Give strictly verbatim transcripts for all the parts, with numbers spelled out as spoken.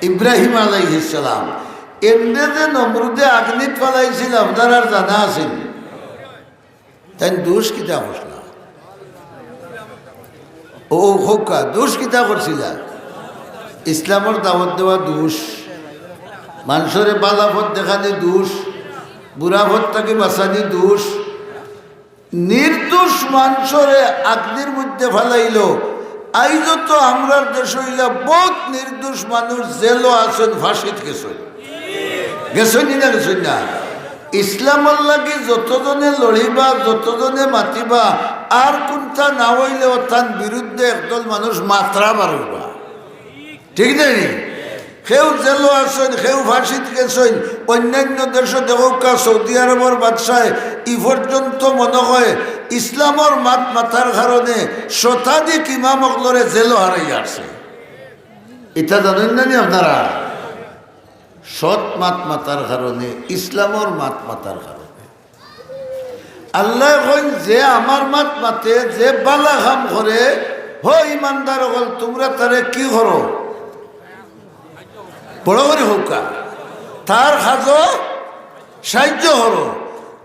ইব্রাহিম আলাইহিস সালাম, এমনে যে নমরুদে আগ্নিত ফালাইছিল, আপনারার জানা আছে নি? তাইন দুষ কিতা করছিলা? ও, ও, কউক্কা, দুষ কিতা করছিলা? ইসলামর দাওয়াত দেওয়া দুষ, মানষরে বালা পথ দেখানি দুষ, বুরা পথ থাকি বাঁচানি দুষ। নির্দোষ মানষরে আগ্নির মধ্যে ফালাইলো। আইজও তো আমরার দেশো অইলা বউত নির্দোষ মানুষ জেলো আছইন, ফাঁসিত গেছইন। গেছইন নি না, গেছইন না? ইসলামর লাগি যতজনে লড়িবা, যতজনে মাতিবা, আর কুনটা না অইলেও তান বিরুদ্ধে একদল মানুষ মাতরা বারইবা। ঠিক না নি? কেউ জেলো আছইন, কেউ ফাঁসিত গেছইন। অইন্যাইন্য দেশো দেখউক্কা, সৌদি আরবর বাদশায় ই পর্যন্ত মনো অয় ইসলামর মাত মাতার কারণে শতাধিক ইমাম অকলরে জেলো হারাইয়া আনছে। ইতা জানইন না নি আপনারা? সৎ মাত মাতার কারণে, ইসলামর মাত মাতার কারণে। আল্লায় কইন, যে আমার মাত মাতে, যে বালা কাম করে, হো ইমানদার অকল, তুমরা তারে কি করো? বড় করি কউক্কা। তার কাজো সাইয্য করো।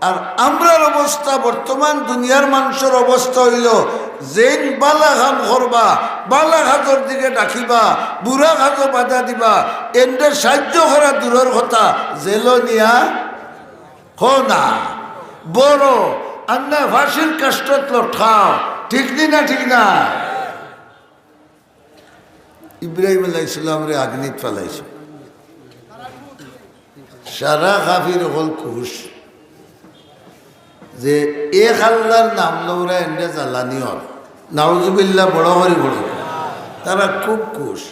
আর আমরার অবস্থা, বর্তমান দুনিয়ার মানষর অবস্থা অইলো, যেইন বালা কাম করবা, বালা কাজর দিকে ডাকিবা, বুরা কাজো বাধা দিবা, এনরে সাইয্য করা দূরর কথা, জেলো নিয়া কও না, বড়, আর না ফাঁসির কাষ্ঠত লটকাও। ঠিক নি না, ঠিক না? ইব্রাহিম আলাইহিস সালামরে আগ্নিত ফালাইছে। সারা কাফির অকল খুশ যে এক আল্লার নাম লওরা এনরে জ্বালানি অর। নাউজুবিল্লাহ, বড় করি বড়। তারা খুব খুশ।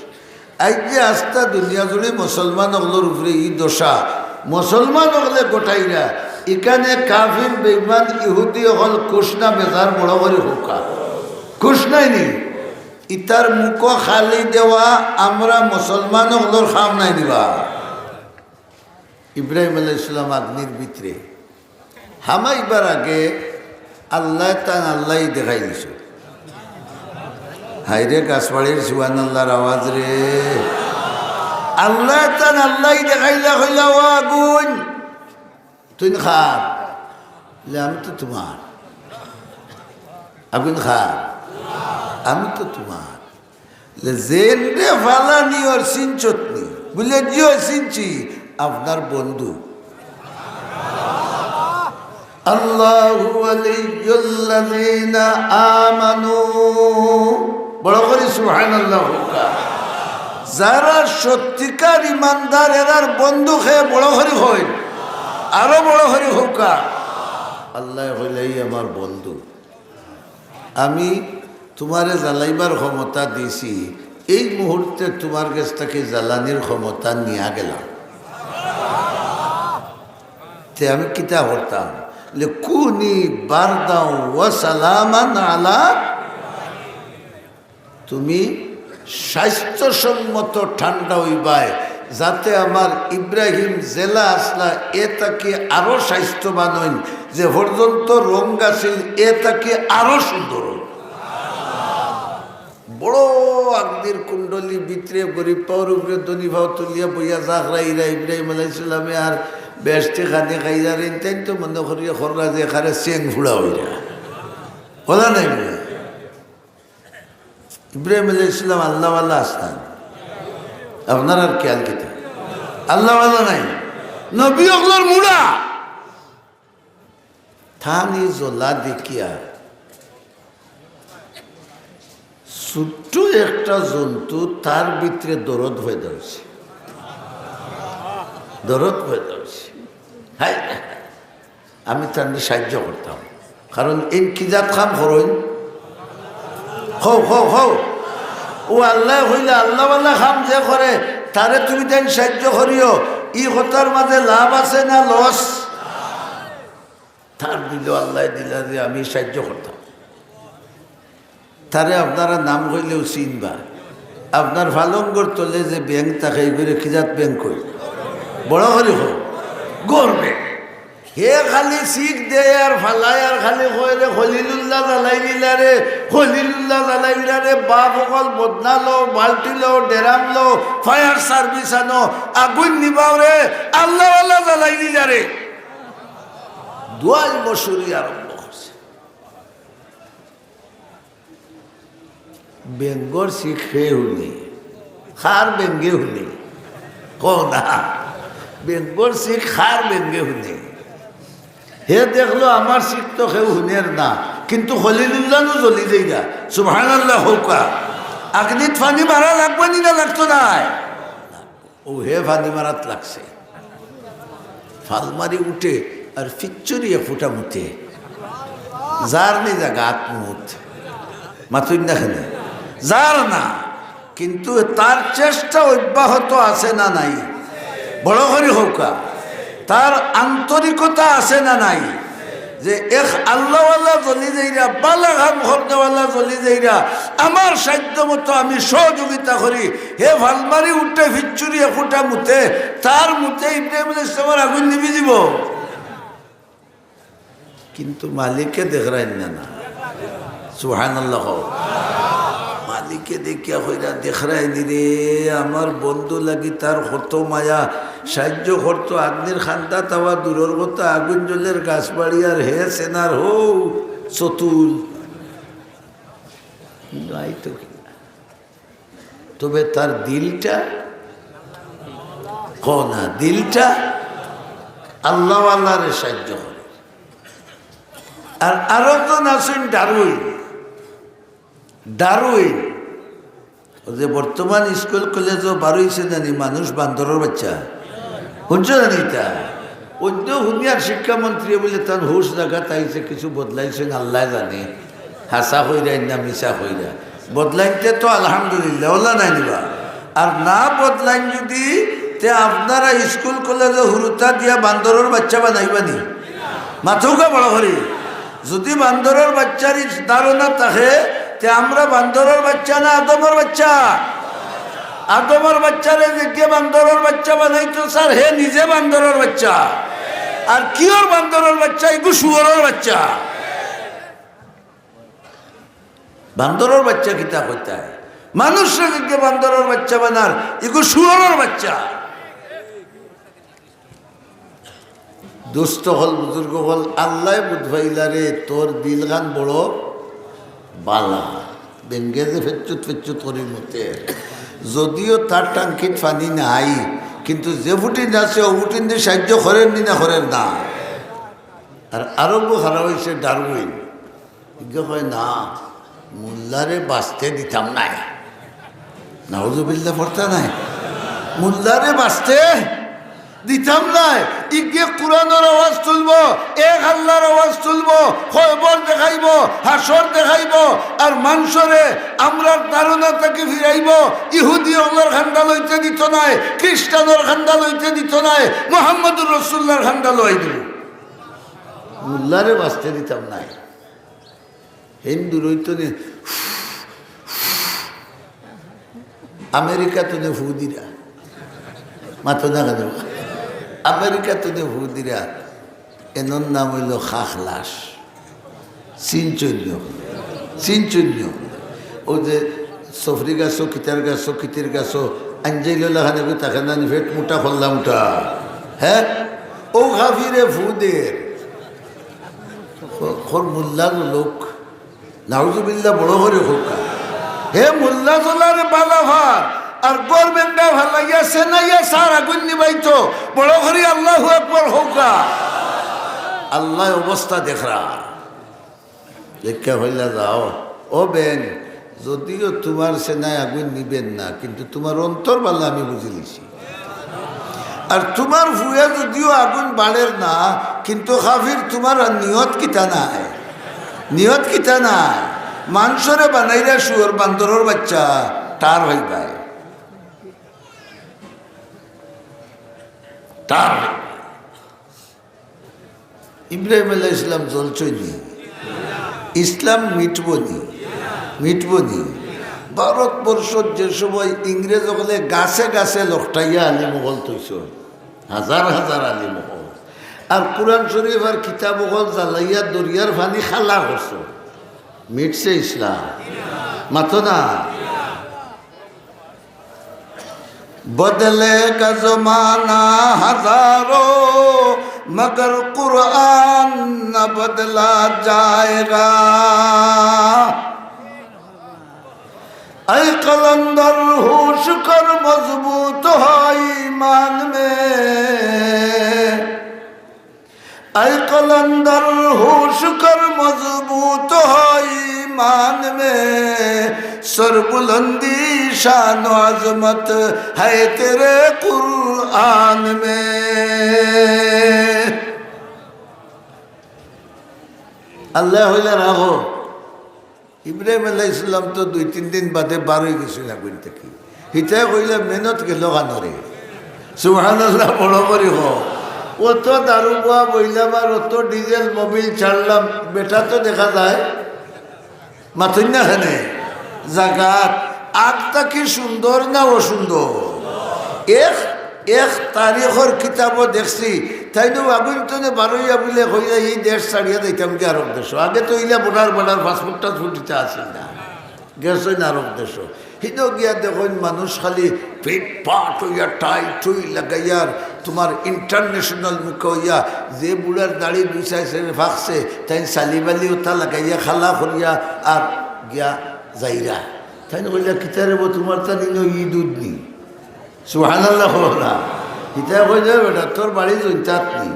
আইজ যে আস্তা দুনিয়া জুড়ি মুসলমান অকলর উপরে ই দশা, মুসলমান অকলে ঘটাইরা, ইখানে কাফির বেইমান ইহুদি অকল খুশ না বেজার? বড় করি কউক্কা। খুশ নায় নি? ইতার মুখো খালি দেওয়া আমরা মুসলমান অকলর কাম নায় নি বা। ইব্রাহিম আলাইহিস সালাম আগ্নির ভিতরে হামাইবার আগে আল্লায় তান আল্লায় দেখাই দিছে। হায়রে, গাছবাড়ির সুবহানাল্লাহর আওয়াজ রে। আল্লায় তান আল্লায় দেখাইলা, কইলা, "ও আগুন, তুইন কার?" বলে, "আমি তো তুমার।" "আগুন কার?" "আমি তো তুমার।" বলে, "যেনরে ফালানি অর চিনছত নি?" বলে, "জি অয়, চিনছি, আপনার বন্ধু।" আল্লাহু ওয়ালিয়্যুল্লাযীনা আমানু। বড় করি সুবহানাল্লাহ কউক্কা। যারা সত্যিকার ইমানদার, এরার বন্ধু কে? বড় করি কইন, আরো বড় করি কউক্কা। আল্লায় কইলা, "এই আমার বন্ধু।" আমি তুমারে জ্বালাইবার ক্ষমতা দিছি, এই মুহূর্তে তুমার গেছ থাকি জ্বালানির ক্ষমতা নিয়া গেলাম। তে আমি কিতা করতাম? লিকুনি বারদাও ওয়া সালামান আলা, তুমি স্বাস্থ্যসম্মত ঠান্ডা অইবায়, যাতে আমার ইব্রাহিম যেলা আছলা এ থাকি আরো স্বাস্থ্যবান অইন, যে পর্যন্ত রং আছিল এ থাকি আরো সুন্দর অইন। বড় আগ্নির কুণ্ডলী ভিতরে, গরিব পাওর উপরে ধনী পাও তুলিয়া বইয়া জাগরাইরা ইব্রাহিম আলাইহিস সালামে আর বেহেশতি খানি খাইরা। ইনতাইন তো মনো করিয়া কররা যে এখানে চেং ফুড়া অইরা। কথা নাই বলে। ইব্রাহিম আলাইহিস সালাম আল্লাহওয়ালা আছলা? আপনারার খেয়াল কিতা? আল্লাহওয়ালা নায়? নবী অকলর মুড়া। তান ই জ্বলা দেখিয়া ছোট্ট একটা জন্তু, তার ভিতরে দরদ পয়দা অইছে, দরদ পয়দা অইছে। হায়, আমি তানরে সাহায্য করতাম, কারণ এইন কি জাত কাম করইন। কও, কও, কও। ও আল্লায় কইলা, আল্লাহওয়ালা কাম যে করে, তারে তুমি তাইন সাহায্য করিও। ই কথার মাঝে লাভ আছে না লস? তার দিলো আল্লায় দিলা যে আমি সাহায্য করতাম। তারে আপনারা নাম কইলেও চিনবা। আপনার ফালঙ্গর তলে যে ব্যাঙ থাকে, ইগুরে কি জাত ব্যাঙ কইন? বড় করি কও, গর ব্যাঙ। হে খালি চিক দেয় আর ফালায় আর খালি কয় রে, "খলিলুল্লাহ জ্বালাই দিলা রে, খলিলুল্লাহ জ্বালাই দিলা রে।" বাপ অকল বদনা লও, বালতি লও, ডেরাম লও, fire service আনো, আগুইন নিবাও রে, আল্লাহওয়ালা জ্বালাই দিলা রে। দুয়াল মশুরি আরম্ভ করছে। বেঙ্গর চিক কে হুনে? কার বেঙ্গে হুনে? কও না। বেঙ্গর চিক কার বেঙ্গে হুনে? হে দেখলো আমার চিক তো কেউ হুনের না, কিন্তু খলিলুল্লাহ নু জ্বলি যাইরা। সুবহানাল্লাহ কউক্কা। আগ্নিত পানি মারা লাগবো নি না লাগতো নায়? ও হে পানি মারাত লাগছে। ফাল মারি উঠে আর ফিচ্চুরি এক ফুটা মুতে। যার নি জাগাত মুত। মাতইন না কেনে? যার না। কিন্তু তার চেষ্টা অব্যাহত আছে না নাই? বড় করি কউক্কা। তার আন্তরিকতা আছে না নাই? যে এক আল্লাহওয়ালা জ্বলি যাইরা, বালা কাম করনেওয়ালা জ্বলি যাইরা, আমার সাধ্য মতো আমি সহযোগিতা করি। হে ফাল মারি উঠে ফিচ্চুরি এক ফুটা মুতে, তার মুতে ইব্রাহিম আলাইহিস সালামর আগুইন নিবি দিব। কিন্তু মালিকে দেখরাইন না, না। সুবহানাল্লাহ কও। মালিকে দেখিয়া কইরা, "দেখরায়নি রে, আমার বন্ধু লাগি তার কত মায়া, সাহায্য করতো, আগ্নির কান্দাত আওয়া দূরর কথা, আগুইন জ্বলের গাছ বাড়ি আর হে সেনার হউ চতুল।" নাই তো কি। তবে তার দিলটা, কও না, দিলটা আল্লাহওয়ালারে সাহায্য করে। আর আরো একজন আছইন ডারউইন, ডারউইন, অউ যে বর্তমান স্কুল কলেজো বারইছে জানি মানুষ বান্দরর বাইচ্চা, হুনছো জানি ইতা? অইন্য হুনিয়ার শিক্ষামন্ত্রী বুলে তান হুশ জাগাত আইছে, কিছু বদলাইছইন, আল্লায় জানে। হাছা কইরা না মিছা কইরা। বদলাইনতে তো আলহামদুলিল্লাহ, অলা নায় নিবা। আর না বদলাইন যুদি, তে আপনারা স্কুল কলেজো হুরুতা দিয়া বান্দরর বাইচ্চা বানাইবা নি? মাতউক্কা বড় করি। যুদি বান্দরর বাইচ্চার ই ধারণা থাকে, তে আমরা বান্দরর বাইচ্চা না আদমর বাইচ্চা? আদমর বাইচ্চারে যেগিয়ে বান্দরর বাইচ্চা বানাইতো চার, হে নিজে বান্দরর বাইচ্চা। আর কিওর বান্দরর বাইচ্চা? ইগু শুয়রর বাইচ্চা। বান্দরর বাইচ্চা কিতা কইতায়? মানুষরে যেগিয়ে বান্দরর বাইচ্চা বানার, ইগু শুয়রর বাইচ্চা। দোস্ত অকল, বুজুর্গ অকল, আল্লায় বুঝাইলা রে, তোর দিলখান বড় বালা। বেঙ্গে যে ফেচ্চুত ফেচ্চুত করি মুতে। যদিও তার টাঙ্কিত পানি নাই, কিন্তু যে ফুটিন আছে, অউ ফুটিন দি সাহায্য করের নি না করের না? আর আরো খারাপ অইছে ডারউইন। ইগে কয়, "না, মোল্লারে বাঁচতে দিতাম নায়।" নাউজুবিল্লাহ পড়তা নায়। "মোল্লারে বাঁচতে দিতাম নায়।" ইগে কোরআনর আওয়াজ তুলবো, এক আল্লাহর আওয়াজ তুলবো, কয়বর দেখাইবো, হাশর দেখাইবো, আর মানষরে আমরার ধারণা থাকি ফিরাইবো। ইহুদি অকলর কান্দা লইতে দিতো নায়, খ্রিস্টানর কান্দা লইতে দিতো নায়, মুহাম্মদুর রাসূলুল্লাহর কান্দা লই দিবো। "মোল্লারে বাঁচতে দিতাম নায়।" হিন্দু রইতনে আমেরিকা তনে ফু দিরা। মাতো না কেনে? আমেরিকা তনে ফু দিরা। এনর নাম অইলো খাখলাস। চিনছইন নি? চিনছইন নি? অউ যে সফরি গাছো, কিতার গাছো, কিতির গাছো, আঞ্জাইল লাখানে কই থাকে না নি, ফেট মুটা, খল্লা মুটা। হে? অউ কাফিরে ফু দের। খর মোল্লা লোক। নাউজুবিল্লাহ বড় করি কউক্কা। হে মোল্লা জ্বলারে বালা ফার, আর গভর্নমেন্টে ফালাইয়া সেনাইয়া সার আগুইন নিবাইতো, বড় করি আল্লাহু আকবার কউক্কা। আল্লায় অবস্থা দেখরা। দেখিয়া কইলা, "যাও, ও বেন, যদিও তুমার সেনায় আগুইন নিবের না, কিন্তু তুমার অন্তর বালা আমি বুঝিলিছি।" আর তুমার ফুয়ে যদিও আগুইন বাড়ের না, কিন্তু কাফির তুমার আর নিয়ত কিতা নায়, নিয়ত কিতা নায়। মানষরে বানাইরা শুয়র বান্দরর বাইচ্চা, টার অইবায়, টার অইবায়। ইব্রাহিম আলাইহিস সালাম জ্বলছইন নি? ইসলাম মিটবো নি? মিটবো নি? ভারতবর্ষত যে সময় ইংরেজ অকলে গাছে গাছে লকটাইয়া আলিম অকল থইছইন, হাজার হাজার আলিম অকল, আর কোরআন শরীফ আর কিতাব অকল জ্বালাইয়া দরিয়ার পানি খালা করছো। মিটছে ইসলাম? মাতো না। بدلے گا زمانہ ہزاروں، مگر قرآن نہ بدلا جائے گا۔ اے قلندر ہوش کر مضبوط ہو ایمان میں، اے قلندر ہوش کر مضبوط ہو ایمان میں، سربلندی شان و عظمت ہے تیرے قرآن میں۔ আল্লায় কইলা রাখো। ইব্রাহিম আলাইহিস সালাম তো দুই তিন দিন বাদে বার অই গেছইন আগুন থাকি। হিতায় কইলা, মেহনত গেল কানো রে? সুবহানাল্লাহ, বড় করি কও। অত দারু বুয়া বইলাম আর অত ডিজেল মোবিল ছাড়লাম, বেটা তো দেখা যায় মাতইন না কেনে। জাগাত আগ থাকি সুন্দর না অসুন্দর? এক এক তারিখর কিতাবো দেখছি, তাইন আগুন তনে বারইয়া বুলে কইলা, "এই দেশ ছাড়িয়া যাইতাম গি আরব দেশো।" আগে তো ইলা বর্ডার বর্ডার পাসপোর্ট টাসপোর্ট ইতা আছিল না, গেছইন আরব দেশো। হিনো গিয়া দেখইন মানুষ খালি ফিটফাট অইয়া টাই টুই লাগাইয়ার তুমার ইন্টারন্যাশনাল মুখা অইয়া, যে বুড়ার দাড়ি দুই সাইডে ফাকছে, তাইন সালিবালি ওটা লাগাইয়া খালা করিয়া আর গিয়া যাইরা। তাইন কইলা, "কিতারে বো, তুমার তান ইনো ঈদ উদ নি?" সুবহানাল্লাহ কও না। কিতা কই দে বেটা, তোর বাড়ি জৈন্তাত নি?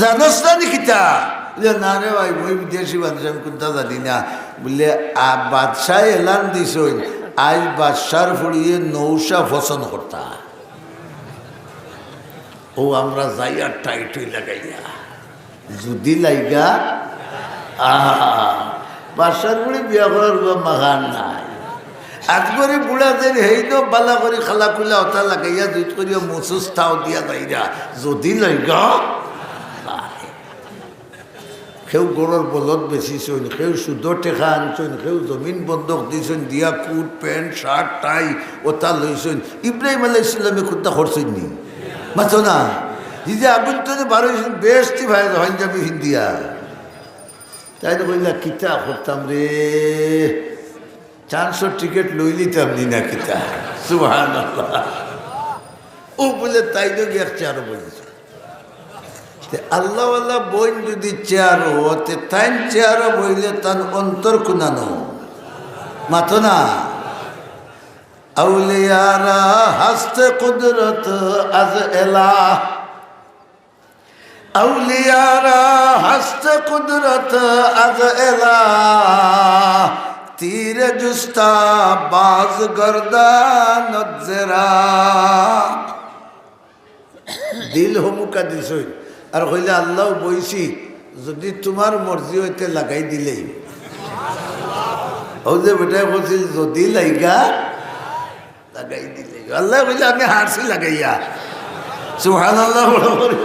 জানোস না নি কিতা? বুলে, "না রে ভাই, মুই বিদেশি মানুষ, আমি কুন্তা জানি না।" বুলে, "আ, বাদশায় এলান দিছইন, আইজ বাদশার ফুড়িয়ে নৌশা পছন্দ করতা।" ও আমরা যাইয়া টাই টুই লাগাইয়া। যদি লাইগা, আহা, বাদশার ফুড়ি বিয়া করার উপর মাখান নাই। আজ করি বুড়া দের হেইন বালা করি খালা কুলা ওটা লাগাইয়া জুইত করিয়া মসুস তাও দিয়া যাইরা। যদি লাইগা, কেউ গরুর বলদ বেচিছইন, কেউ সুদর টেকা আনছইন, কেউ জমিন বন্ধক দিছইন, দিয়া কোট, প্যান্ট, শার্ট, টাই, ওটা লইছইন। ইব্রাহিম আলাইহিস সালামে কুন্তা করছইন নি? মাতো না। এই যে আগুন তনে বারইছইন, বেহেশতি পাঞ্জাবি হিন্দিয়া। তাইন কইলা, "কিতা করতাম রে? চান্সর টিকিট লইলিতাম নি না কিতা?" সুবহানাল্লাহ। ও বুলে, তাইন গিয়া চেয়ারো বইছইন। তে আল্লাহওয়ালা বইন যদি চেয়ারো, তে তাইন চেয়ারো বইলে তান অন্তর কুনানো? মাতো না। اولیاء را ہست قدرت از الہ، اولیاء را ہست قدرت از الہ، تیر جستا باز گرداند ز رہ۔ দিল হমুকা দিছইন। আর কইলা, "আল্লাহ বইছি, যদি তুমার মর্জি অইতে লাগাই দিলেই।" ও যে বেটায় কইছিল, "যদি লাইগা, লাগাই দিলেই।" আল্লায় কইলা, "আমি হারছি লাগাইয়া।" সুবহানাল্লাহ, বড় করি।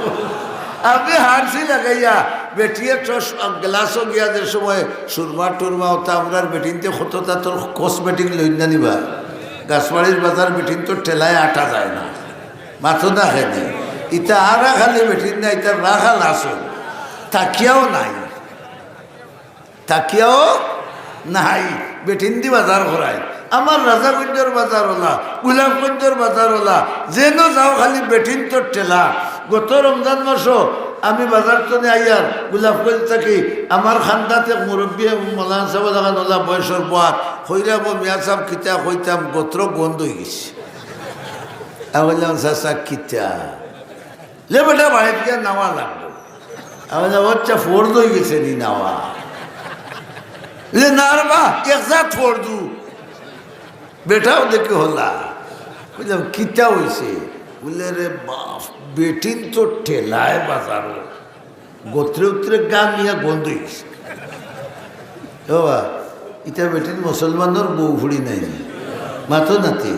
"আমি হারছি লাগাইয়া।" বেটিয়ে তো স-, গ্লাসো গিয়া যে সময় সুরমা টুরমা ওটা আমরার বেটিন্তে কততা তোর কসমেটিক লইন না নিবা। গাছবাড়ির বাজার বেটিন তো ঠেলায় আটা যায় না। মাতো না কেনে? ইতা আরা খালি বেটিন না, ইতা রাখাল আছইন। তাকিয়াও নাই, তাকিয়াও নাই। বেটিন দি বাজার করায়। আমার রাজাগঞ্জর বাজার ওলা, গোলাপগঞ্জর বাজার ওলা, যেন যাও খালি বেটিন তো ঠেলা। গত রমজান মাসো আমি বাজার তনে আইয়ার গোলাপগঞ্জ থাকি, আমার খান্দাত এক মুরব্বী এবং মৌলানা সাহেব লাখান ওলা বয়সর বয়াত, কইরা, "ও মিয়া সাহেব, কিতা কইতাম, গত্র গন্ধ অই গেছে।" আমি কইলাম, "চাচা, কিতা?" "লে বেটা, বাড়িত গিয়া নাওয়া লাগবো।" আমি কইলাম, "আচ্ছা, ফরজ অই গেছে নি নাওয়া?" "লে না রে বা, এক জাত ফরজু।" বেটাও দেখি হলা। কইলাম, "কিতা অইছে?" বুলে, "রে বাপ, বেটিন তো ঠেলায় বাজারো।" গত্রে উত্রে গামিয়া গন্ধ অই গেছে। ও বা, ইতা বেটিন মুসলমানর বউ ফুড়ি নায় নি? মাতো না তে।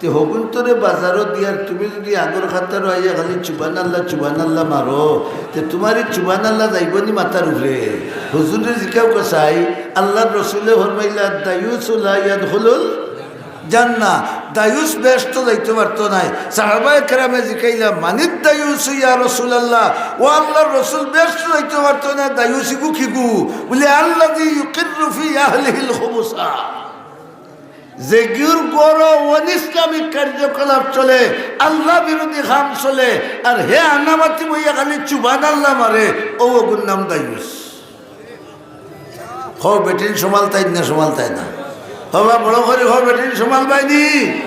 তে হগুন্তরে বাজারো দিয়ার তুমি যদি আগর খাতারো আইয়া খালি চুবান আল্লাহ, চুবান আল্লাহ মারো, তে তুমার ই চুবান আল্লাহ যাইবো নি মাথার উপরে? হুজুরে জিকাও কসাই, আল্লাহর রসুলে ফরমাইলা, "দায়ুসু লা ইয়াদখুলুল জান্নাহ।" দায়ুস বেহেস্তো যাইতো পারতো নায়। সাহাবায়ে কেরামে জিকাইলা, "মানিদ দায়ুস ইয়া রাসূলুল্লাহ?" "ও আল্লাহর রসুল, বেহেস্তো যাইতো পারতো নায়, দায়ুস ইগু কিগু?" বুলে, "আল্লাযী ইউকিররু ফী আহলিহিল খুবুসা।" যেগুর ঘরো অনিসলামিক কার্যকলাপ চলে, আল্লাহ বিরোধী কাম চলে, আর হে আনামাতি বইয়া খালি চুবান আল্লাহ মারে, অউ অগুর নাম দায়ুস। কও বেটিন সমালতাইন না সমালতাইন না? কও বা বড় করি কও বেটিন সমালবায়নি?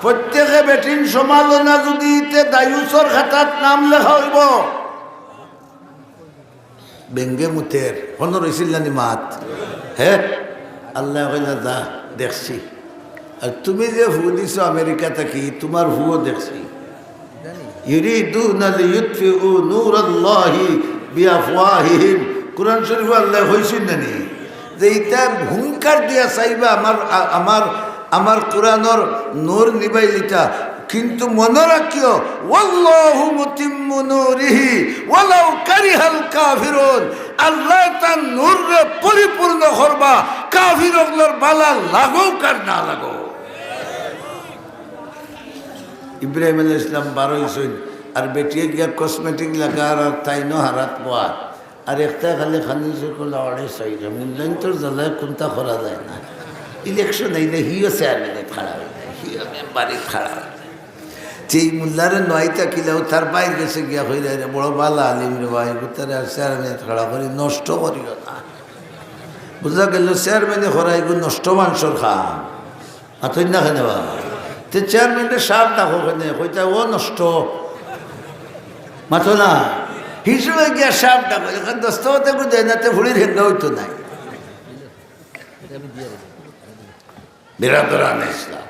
প্রত্যেকে বেটিন সমালো না যুদি, তে দায়ুসর খাতাত নাম লেখা অইবো। বেঙ্গে মুতের, হনো রইছিল না নি মাত? হে? আল্লায় কইলা, "যা, দেখছি।" আর তুমি যে ফু দিছো আমেরিকা থাকি, তুমার ফুও দেখছি। ইউরিদুনা লিইউতফিউ নূরাল্লাহি বিআফওয়াহিহিম। কোরআন শরীফো আল্লায় কইছইন না নি? যে ইতা হুঙ্কার দিয়া চাইবা আমার, আ-, আমার, আমার কোরআনর নূর নিবাইলিতা। কিন্তু মনো রাখিও, "ওয়াল্লাহু মুতিম্মু নূরিহি ওয়ালাউ কারিহাল কাফিরুন।" আল্লায় তান নূররে পরিপূর্ণ করবা, কাফির অকলর বালা লাগউক আর না লাগউক। ইব্রাহিম আলাইহিস সালাম বার অইছইন, আর বেটিয়ে গিয়া কসমেটিক লাগার, আর তাইনও হারাত বওয়ার। আর একটায় খালি খানি চোখে লাওয়াড়ে চাইরা, মূল্যায়ন তোর জ্বালায় কুন্তা করা যায় না। ইলেকশন আইলে হিও চেয়ারম্যানে খাড়া অই যায়, হিও মেম্বারে খাড়া অই যায়। যে ই মোল্লারে নয় থাকিলেও তার বাইর গেছে গিয়া কইরা, "রে বড় বালা আলিম রে ভাই, গুতারে আর চেয়ারম্যানে খাড়া করি নষ্ট করিও না।" বুঝা গেল চেয়ারম্যানে করা এগু নষ্ট মানষর কাম। মাতইন না কেনে বা? তে চেয়ারম্যানরে সাব ডাকো কেনে? কইতা, "ও নষ্ট।" মাতো না। হিসাবে গিয়া সাব ডাকো। এখন দস্তখতে বুঝে না, তে ফুড়ির হেঙ্গা অইতো নায়। বেরাদরানে ইসলাম।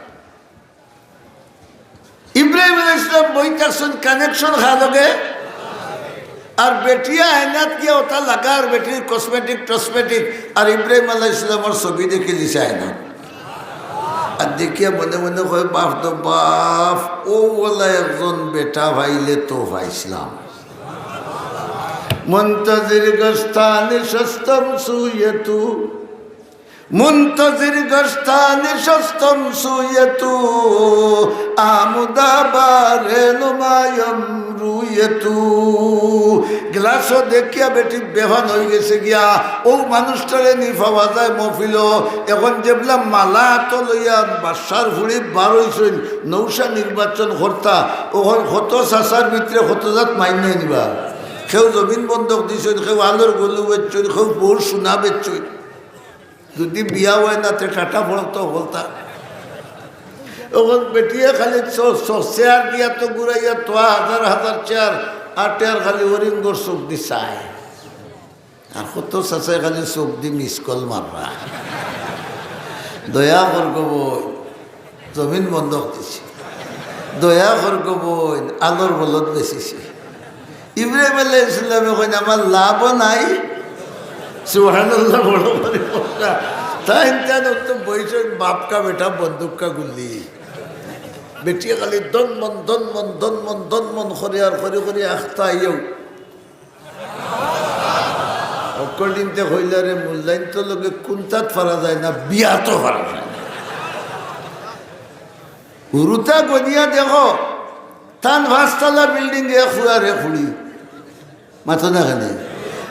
ইব্রাহিম আলাইহিস সালাম বই থাকছইন, কানেকশন কার লগে? আর বেটিয়ে আয়নাত গিয়া ওটা লাগার, বেটির কসমেটিক টসমেটিক, আর ইব্রাহিম আলাইহিস সালামর ছবি দেখিলিছে আয়নাত। আর দেখিয়া মনে মনে কয়, "বাফ তো বাফ, অউ ওলা একজন বেটা পাইলে তো পাইছলাম।" মুনতাজির গস্তানি শস্তম সুয়েতু। মুনতাজির গস্তানি শস্তম সুয়েতু, আমুদা বারে নুমায়ম রুয়েতু। গ্লাসো দেখিয়া বেটি বেভান অই গেছে গিয়া, অউ মানুষটারে নি পাওয়া যায় মহফিলো। এখন যেবলা মালা আতো লইয়া বাদশার ফুড়ি বার অইছইন, নৌশা নির্বাচন করতা, অখন কত চাচার ভিতরে কত জাত মাইর নাই নিবা। কেউ জমিন বন্ধক দিছইন, কেউ আলর গরু বেচছইন, কেউ বউর সোনা বেচছইন। যুদি বিয়া অয় না, তে টাটা পড়তো বলতা। অখন বেটিয়ে খালি চ-, চ-, চেয়ার দিয়া তো ঘুরাইয়া তোয়া হাজার হাজার চেয়ার, আর টেয়ার খালি হরিণগর চোখ দি চায়। আর কত চাচায় খালি চোখ দি মিস কল মাররা। দয়া করগো বইন, জমিন বন্ধক দিছি। দয়া করগো বইন, আলর বলদ বেচিছি। ইব্রাহিম আলাইহিস সালামে কইন, "আমার লাভও নাই।" সুবহানাল্লাহ, বড় বড় কথা। তাইন তান তো বইছইন, "বাপ কা বেটা বন্দুক কা গুল্লি।" বেটিয়ে খালি দনমন, দনমন, দনমন, দনমন করে আর করে করে আখতা আইয়াও। অকল দিনতে কইলা রে, মূল্যায়ন তো লগে কুন্তাত পারা যায় না, বিয়াত পারা যায় না। হুরুতা গনিয়া দেখো, তান পাঁচতলা বিল্ডিং এ ফুয়ারে ফুড়ি। মাতো না কেনে?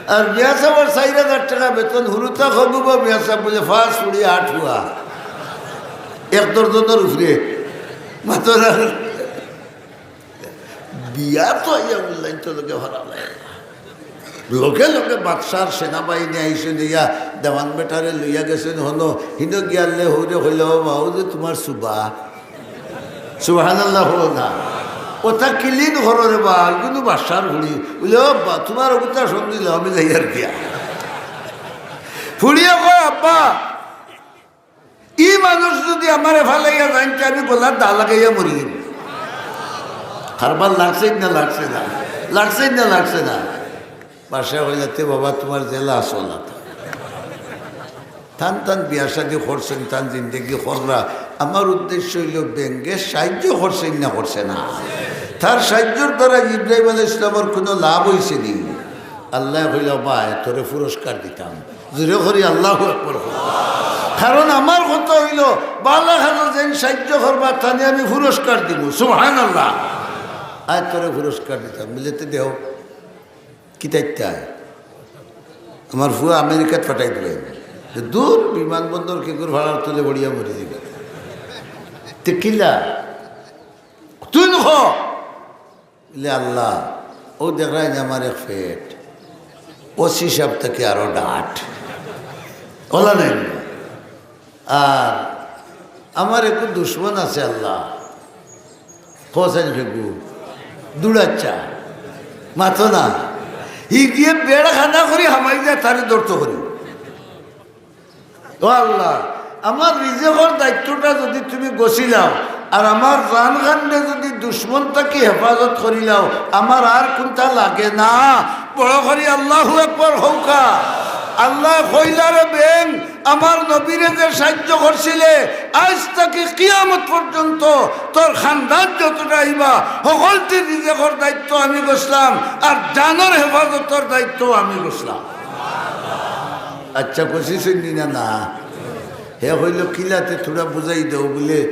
আর মিয়া সাবর চাইর হাজার টেকা বেতন, হুরুতা খগুবা মিয়া সাব বুলে পাঁচ ফুড়ি আট ফুয়া। এক দর্জনর উপরে। মাতো না। বিয়া তো আইয়া মূল্যায়ন তো লগে হারা লাগে। লগে লগে বাদশার সেনাবাহিনী আইছে দিয়া দেওয়ান বেটারে লইয়া গেছইন হনো, হিনো গিয়ালে হৌরে কইলা, "ও বা, অউ যে তুমার সুবা।" সুবহানাল্লাহ কও না। ওটা ক্লিন করো রে বা, ইগুনু বাদশার ফুড়ি। বুলে, "ও বা, তুমার অগুতা সন্দিল, আমি যাইয়ার গিয়া।" ফুড়িয়ে কয়, "আব্বা, ই মানুষ যুদি আমারে ফালাইয়া যাইন, তে আমি গলাত দা লাগাইয়া মরি যাইমু।" কারবার লাগছে না, লাগছে না, লাগছে না, লাগছে না। বাদশায় কইলা, "তে বাবা, তুমার জেলা আছে ওলা।" তান তান বিয়া শাদি করছইন, তান জিন্দেগি কররা। আমার উদ্দেশ্য অইলো, বেঙ্গে সাহায্য করছইন না করছে না? তার সাহায্যর দ্বারা ইব্রাহিম আলাইহিস সালামর কুনু লাভ অইছে নি? আল্লায় কইলা, "বায়, তোরে পুরস্কার দিতাম।" জোরে করি আল্লাহু আকবার কও। কারণ আমার কথা অইলো, বালা কাজো যেইন সাইয্য করবা, তানে আমি পুরস্কার দিমু। সুবহানাল্লাহ। আয় তোরে পুরস্কার দিতাম, বুলে, "তে দেও।" কিতা ইতা? আমার ফুয়া আমেরিকাত পাঠাই দিবা। দূর, বিমানবন্দর কেগুর ভাড়ার তলে পড়িয়া মরি যাইবা। তে কিলা? তুই নখ। বুলে, "আল্লাহ, অউ দেখরায়নি আমার এক পেট, ওসি সাব থাকি আরো ডাট।" অলা নায়নি? আর আমার একগু দুশমন আছে আল্লাহ, কও চাইন ফেগু, দুড়াচ্চা, মাতো না। হি গিয়া বেড়া খানা করি হামাই যায়, তারে ধরতো করি। ও আল্লাহ, আমার রিজেকর দায়িত্বটা যুদি তুমি গছিলাও, আর আমার জান খানরে যুদি দুশমন থাকি হেফাজত করিলাও, আমার আর কুনতা লাগে না। বড় করি আল্লাহু আকবার কউক্কা। আল্লায় কইলা রে বেইন, আমার নবীরে যে সাইয্য করছিলে, আইজ থাকি কিয়ামত পর্যন্ত তোর খান্দান যতটা আইবা, হকলটির রিজেকর দায়িত্ব আমি গছলাম, আর জানর হেফাজতর দায়িত্ব আমি গছলাম। আচ্ছা, গছিছইন নি না? না। হে কইলো, "কিলাতে থুড়া বুঝাই দেও।" বুলে,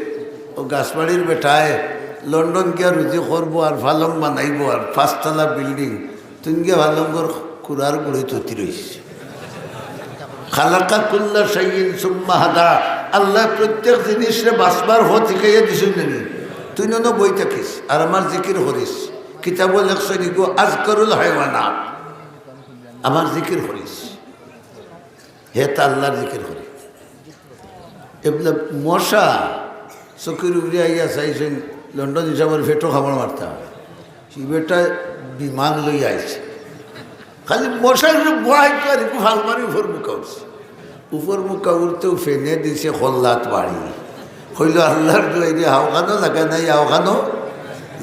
"ও গাছবাড়ির বেটায় লন্ডন গিয়া রুজি করবো আর পালং বানাইবো আর পাঁচতলা বিল্ডিং, তুইন গিয়া পালংর কুড়ার গুড়িত উতি রইছ।" খালাকা কুল্লা শাইইন সুম্মা হাদা। আল্লায় প্রত্যেক জিনিসরে বাঁচবার পথ শিখাইয়া দিছইন না নি? তুইন অনো বই থাকিস আর আমার জিকির করিস। কিতাবো লেখছইন ইগু আজকারুল হায়ওয়ানাত, আমার জিকির করিস। হে তা আল্লার জিকির করে। এবলা মশা চকির উপরে আইয়া চাইছইন, লন্ডন হিসাবর পেটো কামড় মারতা। হি বেটায় বিমান লইয়া আইছে। খালি মশার উপরে বওয়াইতো আর ইগু ফাল মারি উপর মুখা উঠছে। উপর মুখা উঠতেউ ফেনে দিছে কল্লাত বাড়ি। কইলো, "আল্লার দুয়াইরে, হাওখানো জাগা নাই, হাওখানো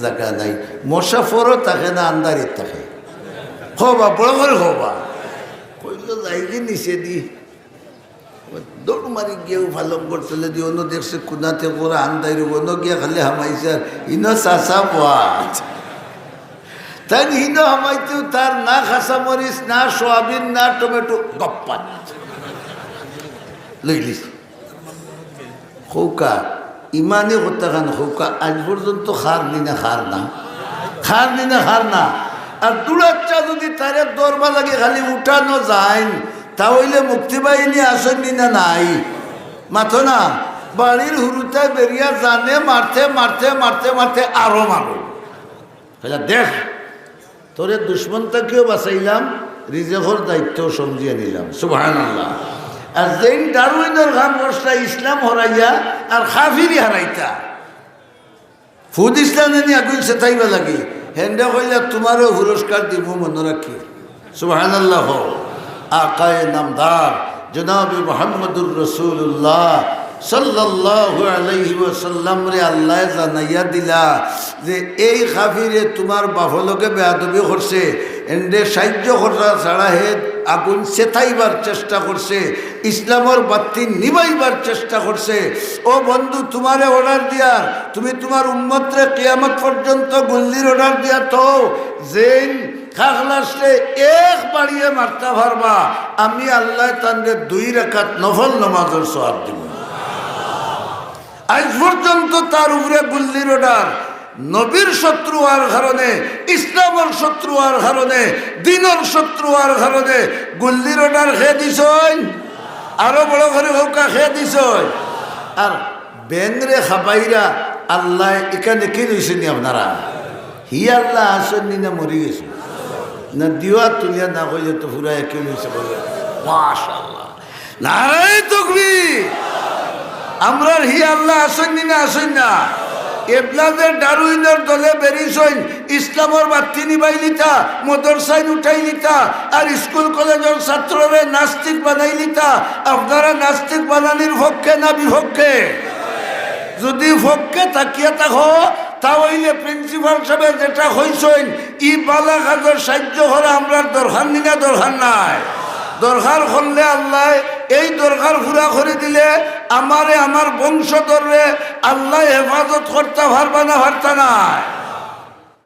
জাগা নাই।" মশা ফরো থাকে না, আন্দারিত থাকে? কবা, বড় করি কবা। কইলো, "যাইগি নিচেদি।" দৌড় মারি গিয়া অউ পালংর তলেদি, অনো দেখছে কুনাতে করা আন্দাইর, অনো গিয়া খালি হামাইছে আর ইনো চাচা বওয়া। তাইন হিনো হামাইতেউ তার না কাঁচামরিচ, না সয়াবিন, না টমেটো, গপ্পাত লইলিছে। কউক্কা, ইমানি কথাখান কউক্কা, আইজ পর্যন্ত খার নি না, খার না? খার নি না, খার না? আর দুড়াচ্চা যুদি তারে ধরবার লাগি খালি উঠানো যাইন, তা অইলে মুক্তিবাহিনী আছইন নি না নাই? মাতো না, বাড়ির হুরুতায় বেরিয়া জানে মারতে, মারতে, মারতে, মারতে আরো মারো। কইলা, "দেখ, তোরে দুশমন থাকিও বাঁচাইলাম, রিজেকর দায়িত্বও সমঝিয়া নিলাম।" সুবহানাল্লাহ। আর যেইন ডারউইনর কাম করছলা ইসলাম হরাইয়া আর কাফিরি হারাইতা, ফুদ ইসলামে নি আগুইন সেতাইবা লাগি, হেনরে কইলা, "তুমারেও পুরস্কার দিমু, মনো রাখিও।" সুবহানাল্লাহ। আকায়ে নামদার জনাবে মুহাম্মদুর রাসূলুল্লাহ সাল্লাল্লাহু আলাইহি ওয়াসাল্লামরে আল্লায় জানাইয়া দিলা যে এই কাফিরে তুমার বাফর লগে বেয়াদবি করছে, এনরে সাইয্য করা ছাড়া হে আগুন সেতাইবার চেষ্টা করছে, ইসলামর বাত্তি নিবাইবার চেষ্টা করছে। ও বন্ধু, তুমারে order দিয়ার, তুমি তুমার উম্মতরে কিয়ামত পর্যন্ত গুল্লির order দিয়া তো, যেইন খাখলাসরে এক বাড়িয়ে মারতা পারবা, আমি আল্লায় তানরে দুই রাকাত নফল নমাজর সওয়াব দিমু। আইজ পর্যন্ত তার উপরে গুল্লির order, নবীর শত্রু অওয়ার কারণে, ইসলামর শত্রু অওয়ার কারণে, দ্বীনর শত্রু অওয়ার কারণে গুল্লির order কে দিছইন? আরো বড় করি কউক্কা, কে দিছইন? আর বেংরে খাবাইরা আল্লায় ইখান একি রইছইন নি আপনারা? হি আল্লা আছইন নি না মরি গেছইন? না দিওয়া তুলিয়া না কইলে তো পুরা একি রইছে বলে। মাশাআল্লাহ। নারায়ে তাকবীর। আমরার হি আল্লা আছইন নি না আছইন না? এবলা যে ডারউইনর দলে বেরিছইন, ইসলামর বাত্তি নিবাইলিতা, মাদ্রাসাইন উঠাইলিতা, আর স্কুল কলেজর ছাত্ররে নাস্তিক বানাইলিতা, আপনারা নাস্তিক বানানির পক্ষে না বিপক্ষে? যুদি পক্ষে থাকিয়া থাকো, তা অইলে প্রিন্সিপাল সাবে যেটা কইছইন, ই বালা কাজর সাইয্য করা আমরার দরকার নি না, দরকার নাই? দরকার করলে আল্লায় এই দরকার পুরা করি দিলে আমারে, আমার বংশধররে আল্লায় হেফাজত করতা পারবা না পারতা নায়?